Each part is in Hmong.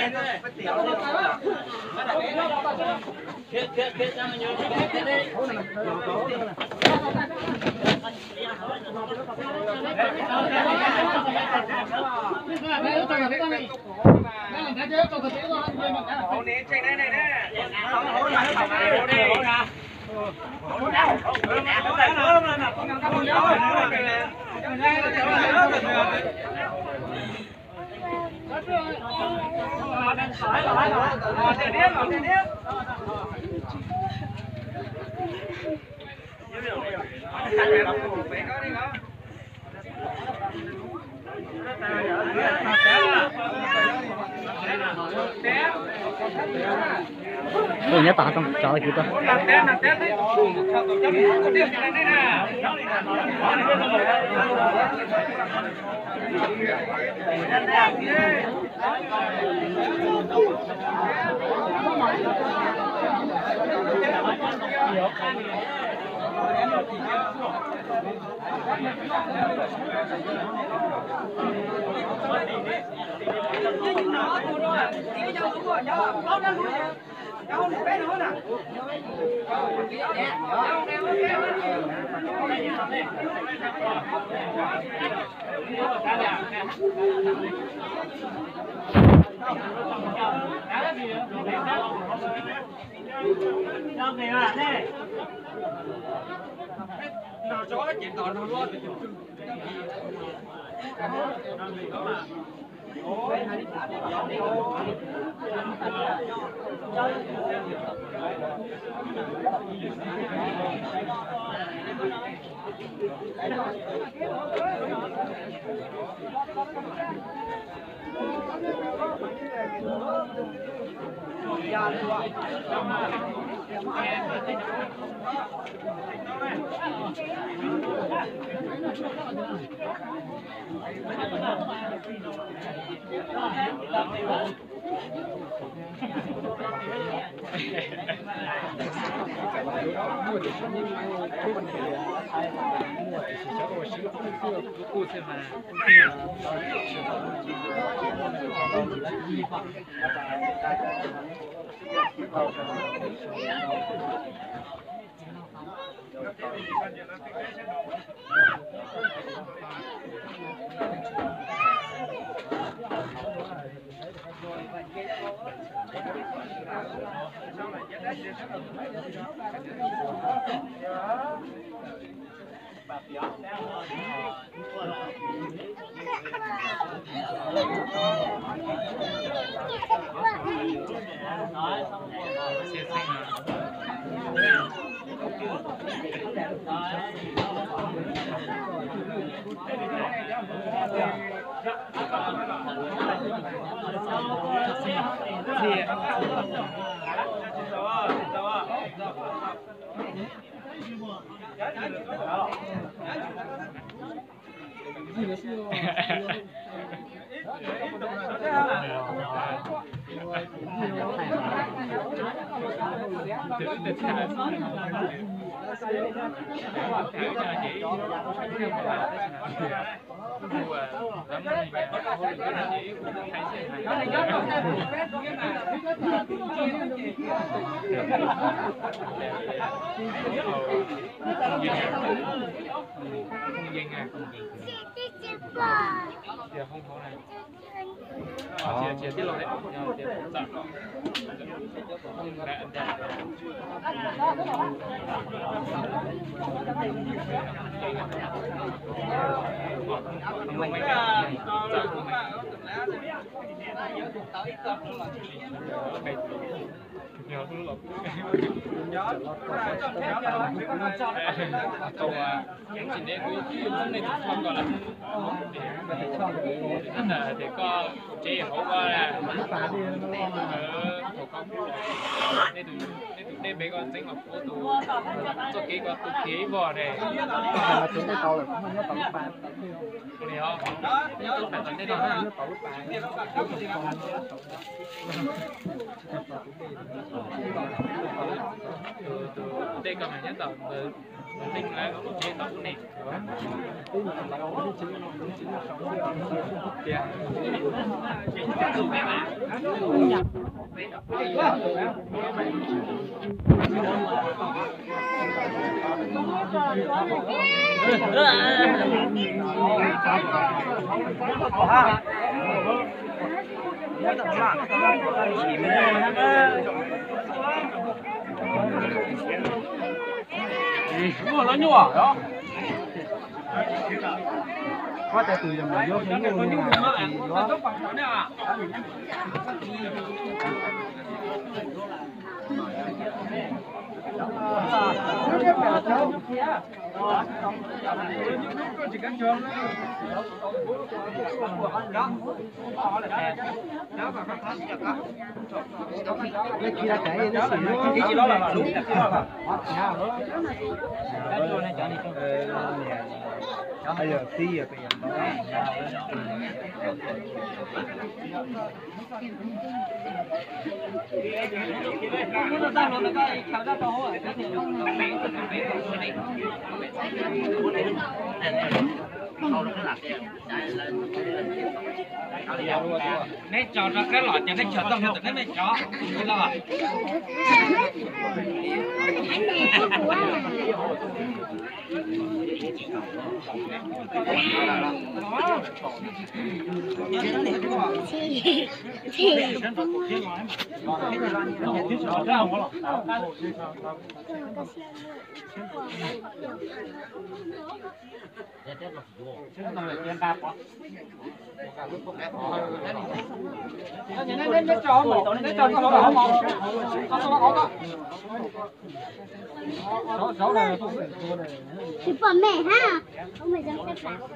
Tus nyob tom hav zoov tso kwv tuaj. Tsis ne kuv nej tus koj lawm. Tab sis tias koj tsev hauv ko, thaum koj, nej tus dej npe koj txeeb los kuv tus txoj kev ko tus kiag ib vog ne. Tus dej ko mas nyob tom ntawd. Neb tso rov qab los ces neb tso txoj hlua tom neb me tso los. Tus pom mem ha, ub mej zoo sab plaws.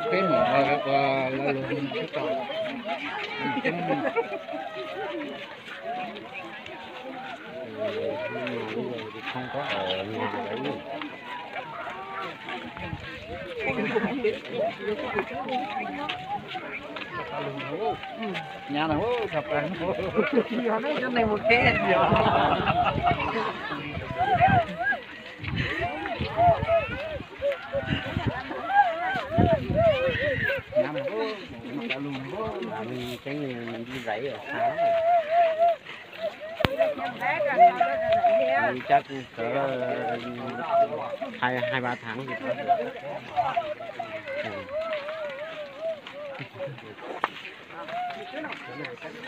Peb mus ua lawv lus tau. Nyab no, cov pab, cov neeg mus teb. Nyab no, cov lus, tseeb li zais. Chắc cũng cỡ hai, hai ba tháng gì đó.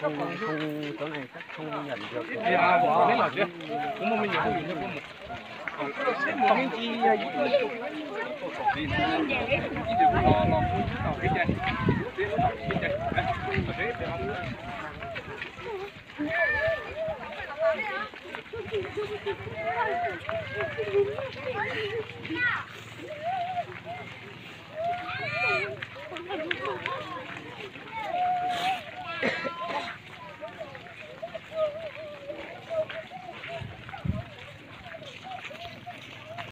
Không, không, chỗ này chắc không nhận được.